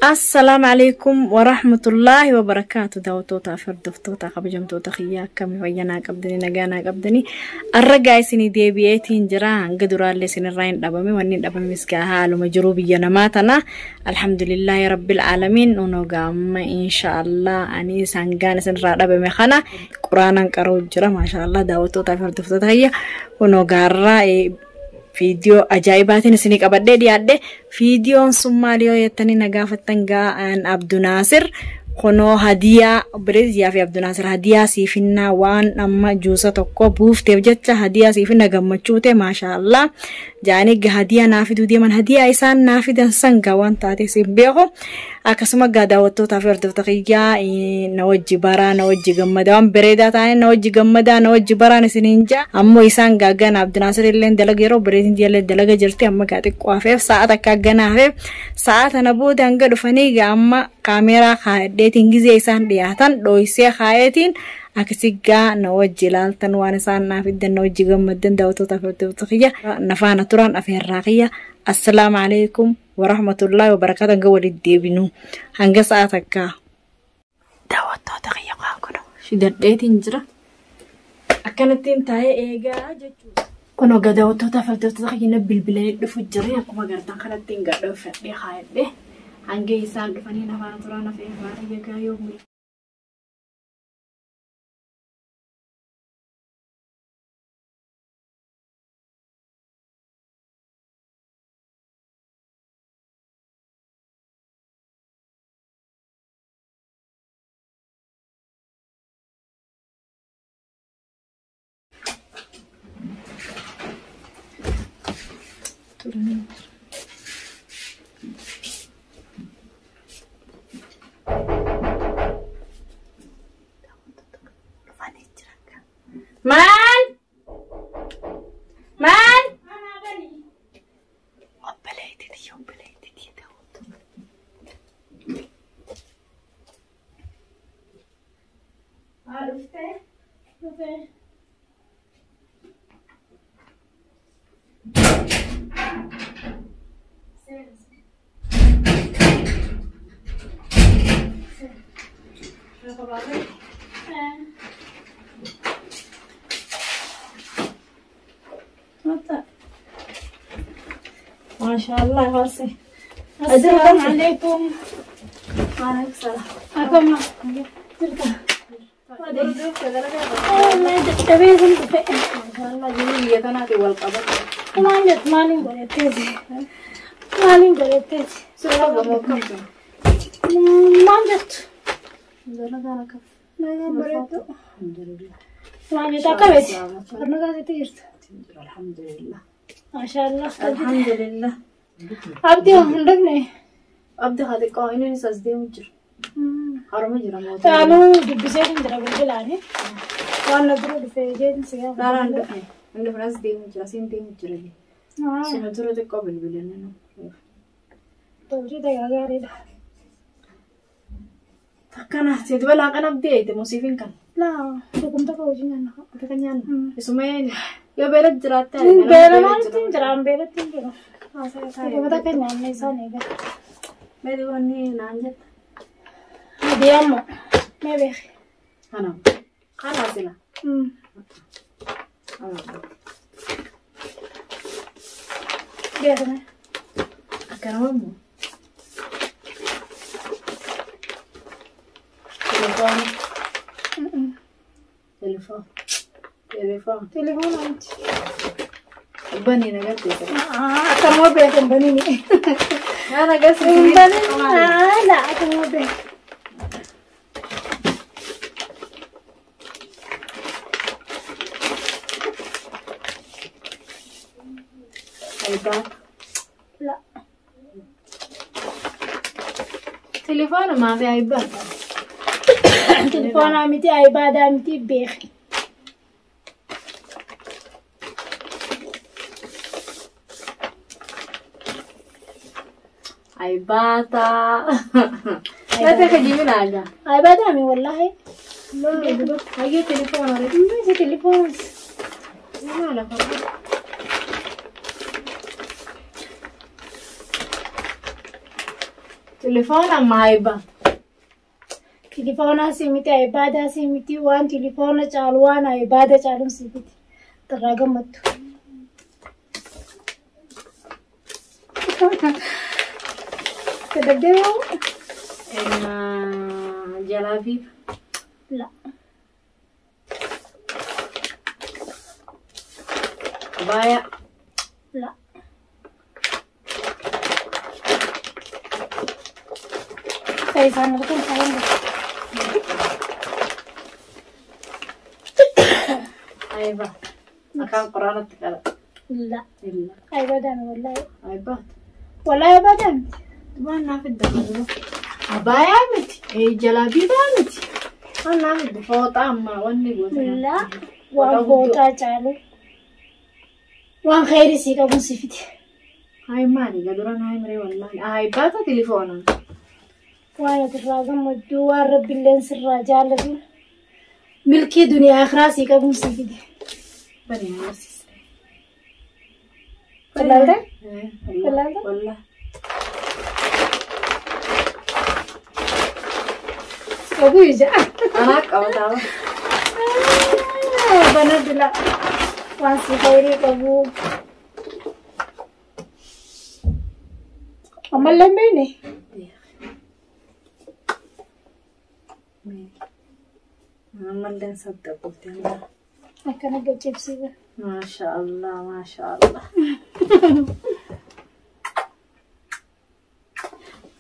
Assalaamu alaikum warahmatullaahi wabarakaatu. Daawwattootaa fi hordoftoota kabajamtoota kiyyaa, akkamii fayyanaa qabdanii, nagaanaa qabdanii? Arragaa isinii deebi'eetiin jira. Hanga duraallee isinirraa hin dhabame. Wanni hin dhabames gaa haaluma jiruu biyya namaa tana. Alhamdulillaahi rabbil aalamiin. Unoo amma inshaallah ani sangaan isinirraa dhabame kana quraanaan qaroo jira. Maashaallah, daawwattootaa fi hordoftoota kiyya, unoo gaarraa viidiyoo ajaa'ibaatiin isinii qabadhee dhiyaadhe. Viidiyoon sun maali yoo jettanii na gaafattan, gaa'an Abdunaasir kunoo hadiyaa obboleettii fi Abdunaasir hadiyaa siifinnaa waan amma juusa tokko buufteef jecha hadiyaa siifinna gammachuu ta'e, maashaallah jaanii hadiyaa naa fiduu deeman. Hadiyaa isaan naa fidan san gaa waan taate siin beeku. Akkasuma gaa daawwattootaa fi hordoftoota kiyyaa, na wajji baraa, na wajji gammadaa, waan bareedaa taane na wajji gammadaa, na wajji baraan isiniin jaa. Ammoo isaan gaa gana Abdunaasir illee dalaga, yeroo obboleettiin illee dalaga jirti. Amma gaa xiqqoo hafeef, sa'a takka gana hafeef. Sa'a tana booda hanga dhufanii gaa amma kaameeraa kaa'adheetiin gizee isaan dhiyaatan dhooysee kaa'eetiin akkasi gaa na wajji ilaaltan, waan isaan naaf fiddan na wajji gammaddan. Daawwattootaa fi hordoftoota kiyya, na faana turan afeerraa kiyya. Assalaamu alaikum warahmatullaahi wabarakaatu. Hanga walitti deebinu, hanga sa'a takkaa. Daawwattoota kiyya, waan kun fidadheetiin jira. Akkanattiin taa'ee eegaa jechuudha. Kun hoggaa daawwattoota fi hordoftoota kiyya bilbilanii dhufu jira. Akkuma agartan kanattiin gadhoofadhee kaa'adhee hanga isaan dhufanii na faana turan afeerraa kiyya gaa yoo. Turanii dhufanii jiran. Maal? Maal? Obboleettii tiyya, obboleettii tiyya daawwattu. Haa, dhuftee? Dhufee. Maashaallah, hoose. Assalaamu alaikum. Waalaikum salaam. Akkam jirta? Wallahi dadhabee sun dhufe. Maashaallah, jiruu biyya tanaatiin wal qabatu. Maal jettu, maaliin godhatteeti? Maaliin godhatteeti? Suuraa gamoo kamtu? Maal jettu? Dalagaan akkam? Nagaan bareedu. Alhamdulillah. Maal jettu, akkamitti? Barnoota asitti jirtu? Alhamdulillah. Maashaallah. Alhamdulillah. Abdii hin dhufne? Abdi haa xiqqoo inni as deemu jira. Haruma jira mootummaa. Anuu dubbisee hin jira bilbilaani. Waan na dura dhufe jeetin si gaafa. Laala, hin dhufne. Hin dhufne, as deemu jira. Asiin deemu jira. Suma dura xiqqoo bilbilanii. Tolchii tagaa gaariidha. Akkana siit balaa kan abdii eeyite musiifin kan. Laa, dhukum tokko hojii nyaanna. Akka nyaanna. Isuma yoo beela jiraatte. Beela maalitti hin jira? Beelatti hin jiru. Dhuguma takka nyaanne isaan eegaa. Meeti wanni naan jetta. Hadiyaa immoo mee beeki? Kana. Kana sila. Beekne. Akkanuma immoo. Telefoona. Telefoona. Telefoona. Telefoona miti. Banii na garteessa. Akkanuma beeku hin banini. Waan agarsiisu. Hin banini. Laa, akkanuma beeku. iPad. La. Telefoona maafi iPad. Telefoona miti, iPadaa miti, beeki. iPad. Laata kajibin aagaa. iPadaa mi wallahi. Hayyee, telefoona. Miti telefoona. Maal afaan. Telefoona maayiba. Telefoonaa si miti, ayibaadaa si miti, waan telefoona caalu waan ayibaada caaluun si miti. Irraa gammaddu. Dadhabdee moo? Jalaabiib. La. Baaya. La. Ta'e isaan argan ta'an. Ayiba. Akkaan quraanatti qara. La. Illa. Ayibaadaan wallaahi. Ayiba. Wallaahi ayibaadaan. Waan naaf idda qabu. Abaayaa miti. Jalaabiibaa miti. Waan naaf idda fooxaa ammaa wanni goota. La. Waan fooxaa caalu. Waan khayrii sii qabuun si fide. Hayi maali gaduraan hayi miree wallaahi. Ayibaata telefoona. Waan ati irraa gammaddu waan rabbiilleen sirraa jaallatu milkii duniyaa akhiraa sii qabuun si fide. Bani agarsiiste. Wallaalte? Wallaalte? Wallaahi. Si qabu ija. Anaa qabataa. Bana dila. Waan si khayrii qabu. Ammallee hin beekne? Ammalleen sadda qofti amma. Akkana gaccibsiisa. Maasha Allah, maasha Allah.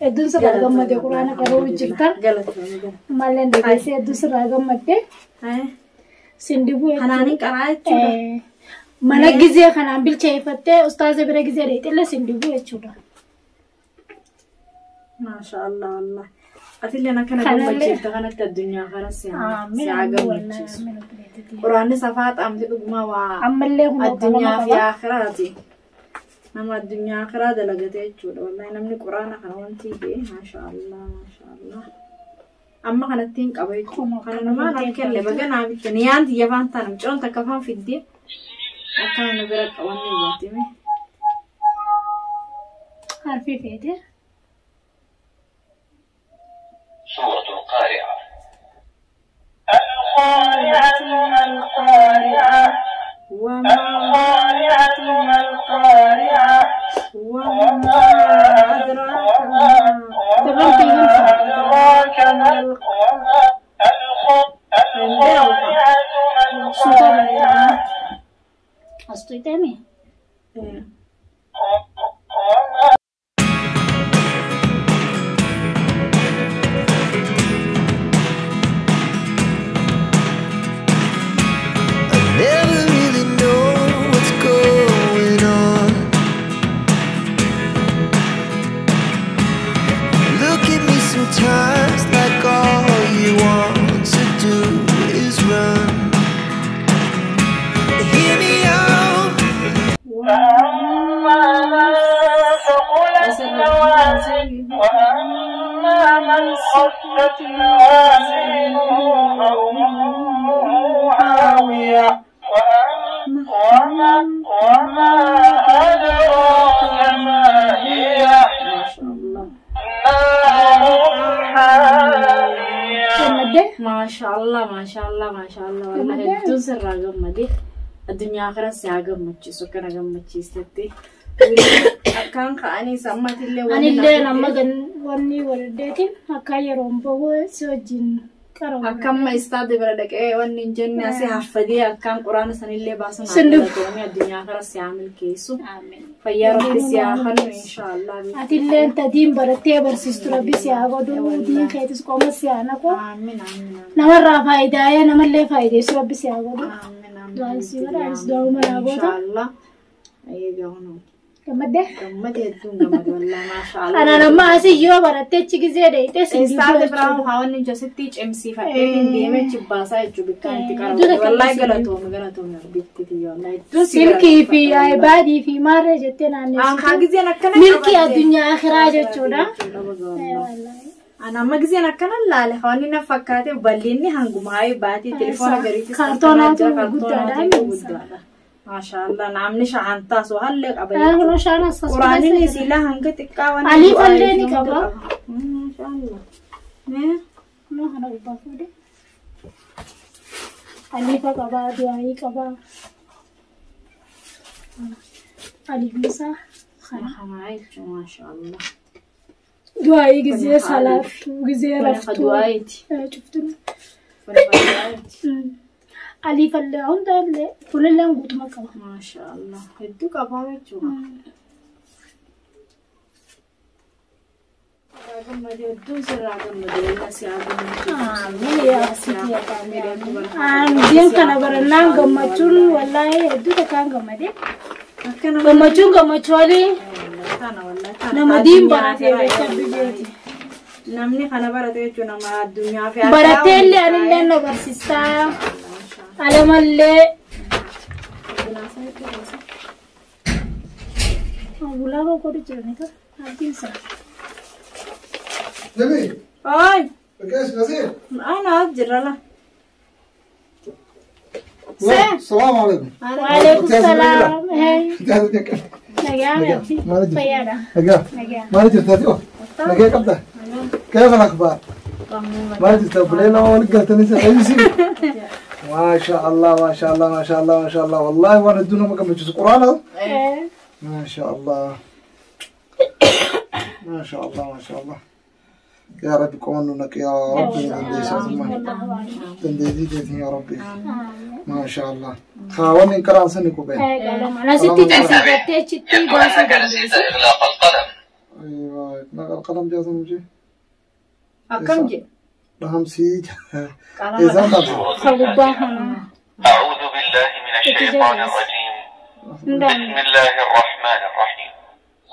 Hedduun sirraa gammadde quraana qaruu jirta. Galatoomii galatoomii. Ammallee dhageessee hedduu sirraa gammadde. Sindibuu Kanaanin qaraa jechuudha. Mana gizee kanaan bilcheeffattee ustaaza bira gizee dheexillee sindibuu jechuudha. Maasha Allah Allah. Atilleen akkana Kanallee- gammachiifta kanatti addunyaa kana si haa gammachiisu. Quraanni safaa xaamti dhugumaa waa Ammallee kun addunyaa fi akhiraati. Nama addunyaa akhiraa dalagate jechuudha. Wallahi namni quraana kana wanti hidhee maasha Allah maasha Allah. Amma kanatti hin qaba jechuudha. Kana namaa nan kenne baga naa bitte niyaan tiyya faan taana mucoon takka faan fiddee akkana nu bira qabanne gootime. Harfii feete. سورة القارعة. القارعة ما القارعة؟ وما القارعة ما القارعة؟ وما أدراك ما Dabaltii galfa. أدراك ما القارعة ما Suuta القارعة؟ galta. As tuyxame. وما I never really know what's going on. Look at me sometimes like all you want to do is run. Hear me out. فأما من ثقلت موازينه وأما من خفت موازينه فأمه هاوية وما أدراك ما هي؟ ما شاء الله. نار حامية. Gammaddee? Maasha Allah, maasha Allah, maasha Allah. Wallahi hedduun sirraa gammadee addunyaa kana si haa gammachiisu akkana gammachiistetti. Akkaan ka'anii sammatillee wanni Anillee naaf amma wanni waladdeetiin akka yeroon bahu si wajjin qaroo. Akka amma istaadii bira dhaqee wanni hin jenne asii haffadee akkaan quraana sanillee baasan haa Sinduuf. galatoomii addunyaa kana si haa milkeessu. Amiin. Fayyaa rabbi si haa kennu inshaallah. Atilleen tadiin barattee barsiistu rabbi si haa godhu diin keetis qoma si haa naqu. Amiin amiin amiin. Namarraa faayidaa namallee faayideessu rabbi si haa godhu. Amiin amiin. Du'aan si godha anis du'aa manaa goota. Inshaallah. Eegaa hunuu. Gammaddee? Gammade hedduun gammade wallahi maashaallah. Kanaan amma asii yoo barattee achi gizee dheeyxee si Istaati biraa hawanni jasitti cimsiifadhee hin deemee chibbaasaa jechuun bikkaan itti Duuta qarabate. Wallahi akkasii. Galatoome galatoome arbiitti tiyya wallahi hedduun si Silkii fi galateeffadha wallahi. ayibaadii fi maarree jettee Aan kaa naanneessitu. gizeen akkana Milkii qabatte. addunyaa akhiraa jechuudha. Wallahi. Ana amma gizeen akkana laale hawanni na fakkaate bal'inni hanguma hayi baatii telefoona gariitis Kaartoonaatu akkanaa jira, guddaadha. kaartoonaatu guddaadha. Maashaallah namni shahantaa soo hallee qaba. Kunoo shaana as Quraanni silaa hanga xiqqaa waan Aliif illee ni qaba. Maashaallah. Mee Kunoo kana gubbaa fuudhe. Aliifa qabaa, du'aayii qabaa. Aliifni isaa kana. Kanaa jechuun maashaallah. Du'aayii gizee salaattuu, gizee Kun raftuu. du'aayiiti. Cuftuun. Kun du'aayiiti. Aliifallee hundaallee kunillee guutuma qaba. Maashaallah. Hedduu qabaa jechuudha. Gammadee hedduun sirraa gammadee si haa Aamiin kana barannaan gammachuun wallaahi hedduu takkaan gammade. Akka nama Gammachuun gammachuu olii kana wallahi kana nama diin baratee beekan biyyeeti. Namni kana barate jechuun nama addunyaa fi Barattee illee anillee na barsiistaa. Alamallee. Bulaa godhu jirani ka abdiin isaa. جميل Ay, كيف نزيل ana jira la. السلام عليكم Waalaikum salaam. Nagaa abdii. ما نجي. Fayyaadha. نجا Nagaa. ما نجي تاتي نجا قبضة كيف الأخبار؟ ما نجي تبلينا ولا تنسى ما شاء الله ما شاء الله ما شاء الله ما شاء الله والله وانا دون ما كملت قرآن هذا ما شاء الله ما شاء الله ما شاء الله يا رب كونك يا رب تنديدي يا ربي ما شاء الله خاوني كران سنكو بين Ana sitti cimsifattee achitti يبدو baasuu أنك نسيت dandeessi. إغلاق القلم ايوه نقل القلم جاز مجي Akkam jedhe? لهم سيج Qalama اذا طبعا Ka gubbaa kanaa. أعوذ بالله من الشيطان الرجيم Hundaan. بسم الله الرحمن الرحيم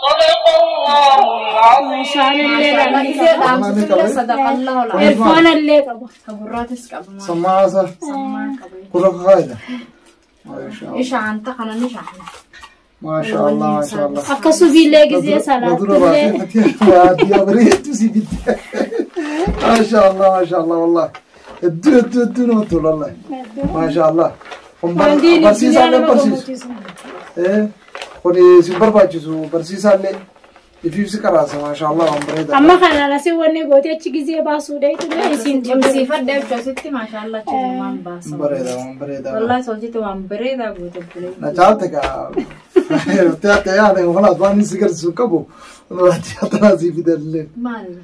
صدق الله العظيم Meeshaalee Isee dhaamsitullee sadaqallahu laa. Erfoonallee qaba. Gurraatis qaba. سماعة Sammaa qaba. كلها قاعدة ما شاء الله Ishaanta kana ni shaana. ما شاء الله ما شاء الله Akka subiillee gizee salaatullee. ما شاء الله ما شاء الله والله الدو الدو الدو نمتول والله ما شاء الله هم Wanti برسيس duniyaa على nama برسيس gammachiisu. ايه خوني سبر باجسو برسيس على يفيس كراسة ما شاء الله هم بريدة Amma kanaan asii wanni gootee achi gizee baasuu dheeytu isin Cimsiifadhe jechuusitti maashaallah cimumaan baasa. بريدة هم بريدة Wallahi tolchite waan bareedaa goote bulee. نجعلتك تاتي يعني وخلاص ما نسكر سكبو تنازي في دلين Maali?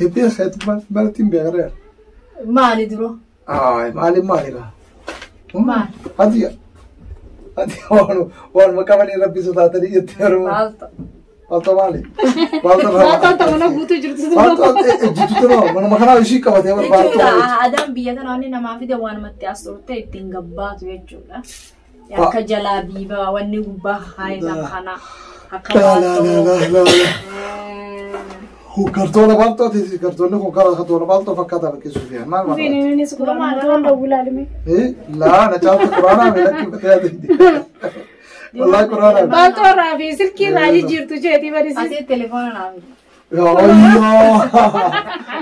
دي خيط ما تنبي غير Maali duroo? آه مالي مالي لا Maali? هذه هذه وان وان ما كمان ربي سبحانه يتيرو Maaltu? بالطو مالي بالطو Baataan mana guutuu jirtu. بالطو جيتو ما ما كان شيء كما تيمر بالطو Jechuudha aadaan biyya tana wanni namaa fide waanumatti as turte ittiin gabbaatu jechuudha. Akka jalaa biibaa wanni gubbaa haayisan kana akka لا لا لا baaltoo. لا لا هو كرتونة بالطو تيجي كرتونة هو كرتونة بالطو فكذا بكيسو فيها ما ما Innis quraana dhawwilaalime. إيه لا أنا شايف قرآن من لك بتاعي والله قرآن Baatoo irraa fi silkii irraa jijjiirtu jeetii barisiis. Asii telefoona naa fide. يا الله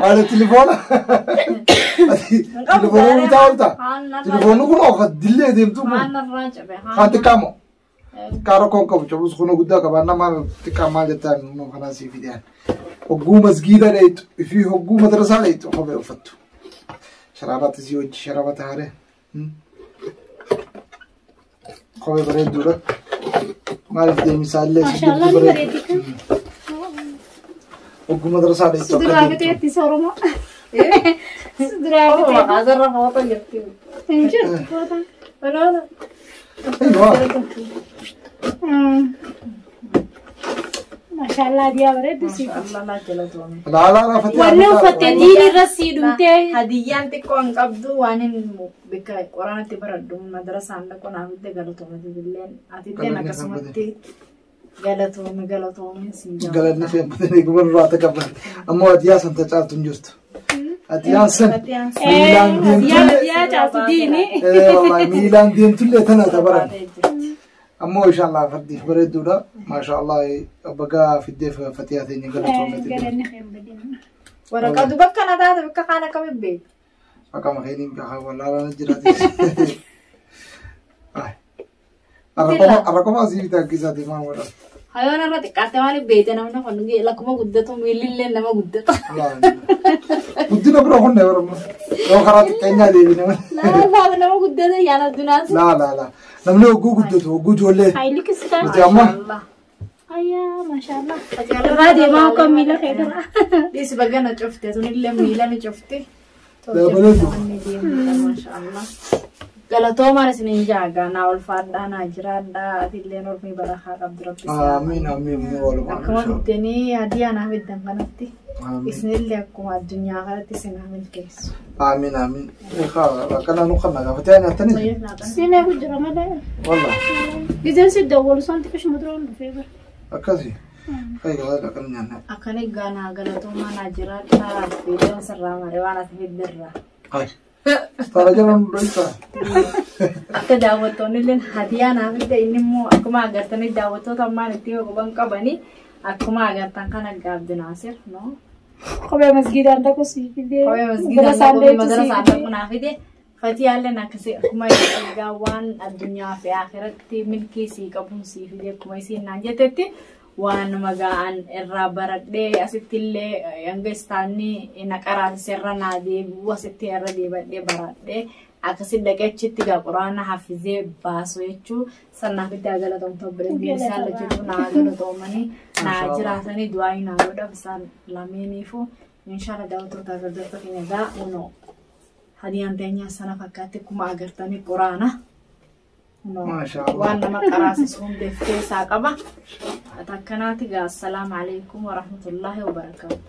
على التليفون تليفون بتاعه تليفون كله أخذ دلة ديمتو Haan narraa cabe. خان تكامو كارو كون كم جبوس خونو قدا كمان ما تكامل جتا إنه خلاص في ده هجوم مسجد ليت في هجوم مدرسة ليت خبر وفتو شرابات زيوج شرابات هاره خبر بريد دورة ما عرفت ده مثال ليش Maashaallah ni bareeddi kan. هجوم مدرسة ليت Suduraa bitee ittisa Oromoo. Suduraa bitee. Maqaasarra foota jirti. Hin jirtu footaan. Baloota. أيوة Maashaallah diyaa bareeddu si. Allah laa jalatoome. لا لا لا فتح Wanni uffatte diin irra sii dhumtee. Hadiyyaan xiqqoo hin qabdu waan hin bikka qoraanatti baradhu madarasaan dhaqu naaf itti galatoome illeen atitteen akkasumatti galatoome galatoomin siin jaalladha. galanni fe'ammatanii guban irraa taqabban ammoo adiyaa san tacaaltu hin jirtu adiyaan san miilaan Diyaa deemtullee diyaa caaltu diini. wallahi miilaan deemtullee tana tabaran ammoo inshallah fardiif bareedduudha maasha allah bagaa fiddeef fatiyaa teenya galatoomete Galanni kan badin. Waraqaa duba akkana taate bakka kaan akkamiin beektu? maqama keeniin beekaa wallaalana jiraate Arra asii bitaa akkisaati maal godha. Hayoon irra xiqqaatte maaliif beekte namni kun lakkuma guddatu miillillee nama guddata. Guddina bira kunne barama. Yoo karaa xiqqeenyaa deebine. Laa nama guddata yaala dunaas. Laa laa laa. Namni hogguu guddatu hogguu ijoollee. Hayilik sitaa. Nuti amma Ayyaa maashaallah. Irraa deemaa akka miila kee dura. Dhiisi bagana cufte tunillee miila ni cufte. Dabalee Maashaallah. Galatoomaan isiniin jaagaa naa ulfaadhaa naa jiraadhaa atillee normii barakaa qabdu rabbi si. Amiin amiin walumaa. Akkuma fiddanii hadiyaa naa fiddan kanatti Amiin isinillee akkuma addunyaa kanatti isin haa milkeessu. amiin amiin. Akkana nu kana gaafatee nyaatanii. Siin eegu jira malee. Wallah Gizeen si dawwalu isaan xiqqishuma duraan dhufee bara. akkasi. Kai gaafata akkana nyaanna. Akkana egaa naa galatoomaa naa jiraadhaa fiidoon sirraa maree waan ati fiddirraa. Hai. Tara jalan dhoysa. Akka daawwattoonni illee hadiyaa naa fidde inni immoo akkuma agartanii daawwattoota ammaan itti quban qabanii akkuma agartan kana gaabdi naasir no. Kophee masgiidaan dhaqu sii fidee. Kophee masgiidaan dhaqu madarasaan dhaqu naa fide. Fatiyaalleen akkasii akkuma egaa waan addunyaa fi akhiratti milkii sii qabuun sii fide akkuma isiin naan jettetti waan maga'aan irraa baradhee asitti illee hanga istaanni na qaraasise irra naa deebi'u asitti irra deebadhee baradhee akkasi dhaqee achitti gaa quraana hafizee baasu jechuu sannaaf itti galatoomtu obboleettiin isaan lachituu naa galatoomanii naa jiraatanii du'aa naa godhaaf isaan lameeniifu inshaalla daawwattoota hordoftoota keenya gaa unoo hadiyaan teenyaa sana fakkaatti akkuma agartanii quraana. Maashaallah. Waan nama qaraasisu hundeef keessaa qaba. Akkanaati gaa assalaamu alaikum warahmatullaahi wabarakaatu.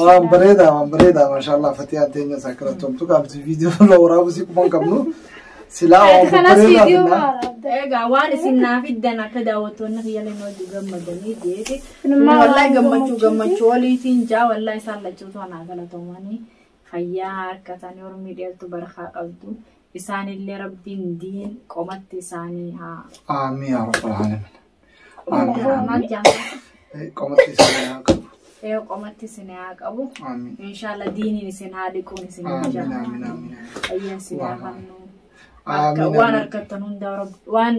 Waan bareedaa waan bareedaa maashaallah fatiyaan teenya isaa galatoomtu qaamti viidiyoo la waraabu si quban qabnu. Silaa waan Kanas bareedaa viidiyoo finnaa. waraabda. Egaa waan isin naa fiddan akka daawwattoonni kiyyaleen hojii gammadanii jeeti. Ilmaa Wallahi waan gammachuu gammachuuti. gammachuu oliitiin jaa wallahi isaan lachuutu anaa galatoomanii fayyaa harkatanii ormii dheertu barakaa qabdu. Isaanillee rabbiin diin qomatti isaanii haa. Amiin yaa rabbal aalamiin. Amiin. Maal jaa? Qomatti isaanii haa qabu. Ee qomatti isin haa qabu. Amiin. Inshallah diiniin isin haa dhiquun isin haa Amiin jaa. amiin amiin. Fayyaa isin haa kennu. Amiin. Waan argattan hundaa rabbi waan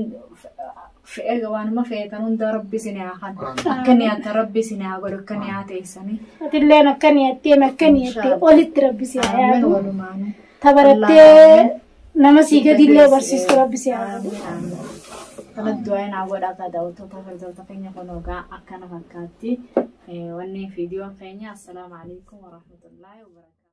fe'e waanuma feetan hundaa rabbi isin haa kennu. Akka nyaata rabbi isin haa godhu akka nyaata eessanii. Atilleen akka niyattee akka niyattee olitti rabbi si haa Amiin yaadu. walumaanuu. Taphattee nama sii gadillee barsiistu rabbi si haa yaadu. Kana du'aa naa godhaa kaa daawwattoota hordoftoota keenya kun ogaa akkana fakkaatti. Wanni viidiyoon keenya assalaamu alaikum warahmatullaahi wabarakaatu.